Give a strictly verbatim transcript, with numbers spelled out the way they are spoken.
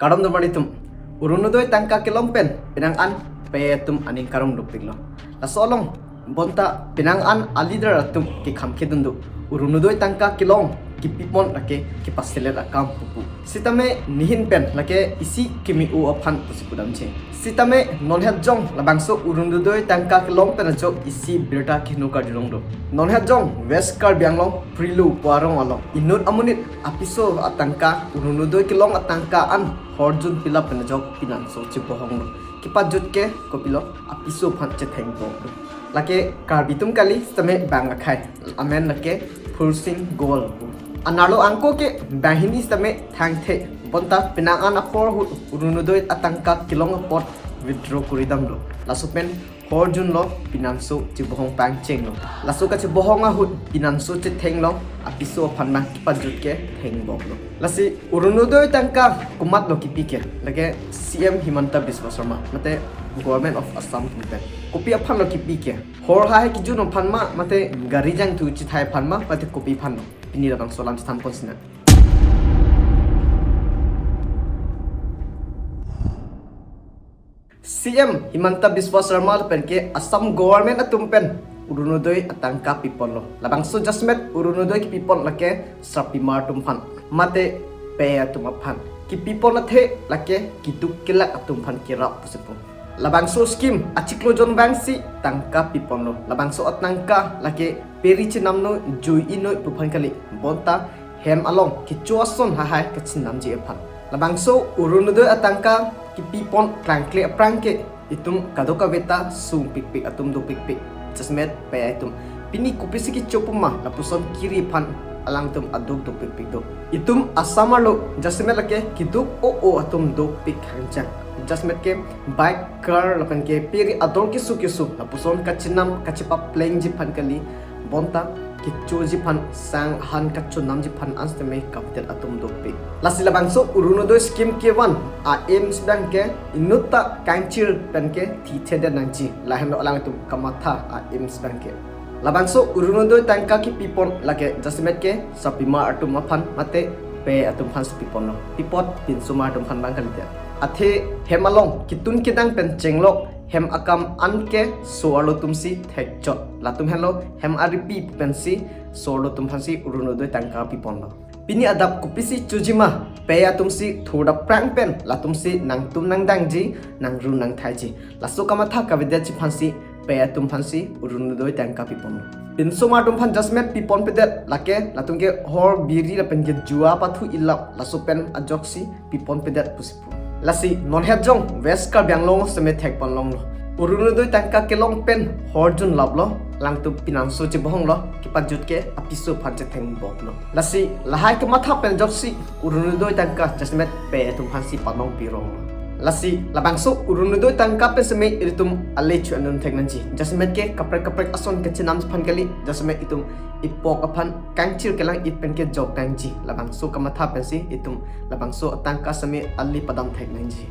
Kardom donmar atum, Orunodoi tangka kelong pen penang an pei atum aning karong dopiklo. Laso along bonta penang an a leader atum kekham kedun do, Orunodoi tangka kelong kipipon lake kepaselet akam pupu. Sitame nihin pen lake isi keme-o aphan pusi pudamji. Sitame non het jong labangso Orunodoi tangka kelong pen ajok isi birta kehingno karjulong do. Non het jong West Karbi Anglong Phurilo pu arong along inut amonit apiso atangka, Orunodoi kelong atangka an horjun pilap pen ajok pinangso chebohong do. Kepajut ke kopilo, apiso aphan chetheng bok do. Lake Karbi atum kali, sitame bang akhei. Amen lake Phursing Gol. Anerlo angko ke banghini sitame thangthe. Bonta penang an apor ahut Orunodoi atangka kelong apot withdraw kori damlo. Laso pen horjunlo, pinangso chebohong pangchenglo. Laso kachebohong ahut pinangso chethenglo, apiso aphan ma kepajut ke theng boklo. Lasi Orunodoi tangka komatlo kipi ke? Lake C M Himanta Biswa Sarma mate Government of Assam atum pen. Kopi aphanlo kipi ke? Hor hahai kejun aphan ma, mate gari jangthu chethai aphan ma, mate kopi aphanlo? Pini labangso alam chethan pon sinang. C M Himanta Biswa Sarma lapen ke Assam government atum pen Orunodoi atangka piponlo. Labangso jasemet Orunodoi kipipon lake sarpimar atum aphan mate pei atum aphan kipipon, athe lake keduk kelak atum aphan kerap pusi pu. Labangso scheme achiklo jon vangsi tangka piponlo. Labangso atangka lake peri chenamnoi, jui innoi pu aphan kali, bonta hem along kecho ason hahai kachenamji aphan. Labangso Orunodoi atangka kipipon klangkle aphrang ke itum kadokave ta sungpikpik atum dopikpik, jasemet pei atum. Pini kopisi kecho puma lapuson kiri aphan alangtum aduk dopikpik do. Itum Assam arlo jasemet lake keduk o-o atum dopik hangchang. Jasemet ke bike, car lapen ke peri ador keso keso lapuson kachenam kachepaplengji aphan kali, bonta kechoji aphan, sang han kachonamji aphan an sitame kavedet atum dopik. Lasi labangso Orunodoi scheme kevan a-aims abang ke inut ta kangchir pen ke thithedet nangji, lahenlo alangtum kamatha a-aims abang ke. Labangso Orunodoi tangka kipipon lake jasemet ke sarpimar atum aphan mate pei atum aphan si piponlo. Pi apot pinsomar atum aphan abang kalidet. Athe hem along ketun kedang pen chenglok, hem akam an ke so-arlo atum si thekchot. Latum henlo hem aripi pensi so-arlo atum aphan si Orunodoi tangka piponlo. Pini adap kopisi chojima, pei atum si thurdap aphrang pen latum si nangtum nangdangji, nangru nangthaiji. Laso kamatha kavedetji aphan si pei atum aphan si Orunodoi tangka piponlo. Pinsomar atum aphan jasemet piponpedet, lake latum ke hor biri lapen ke jua pathu ilap, laso pen ajoksi piponpedet pusi pu. Lasi non het jong West Karbi Anglong sitame thekponlonglo. Orunodoi tangka kelong pen horjun laplo, alangtum pinangso chebohonglo, kepajut ke apiso aphan chetheng boklo. Lasi lahai kematha pen ajoksi Orunodoi tangka jasemet pei atum aphan si panong pironglo. Lasi labangso Orunodoi tangka pen sitame ilitum ale chu-anun thek nangji. Jasemet ke kaprek kaprek ason kachenamji aphan kali, jasemet itum ipok aphan kangchir kelang-it pen ke jok nangji. Labangso kamatha pensi itum labangso atangka sitame ale padam thek nangji.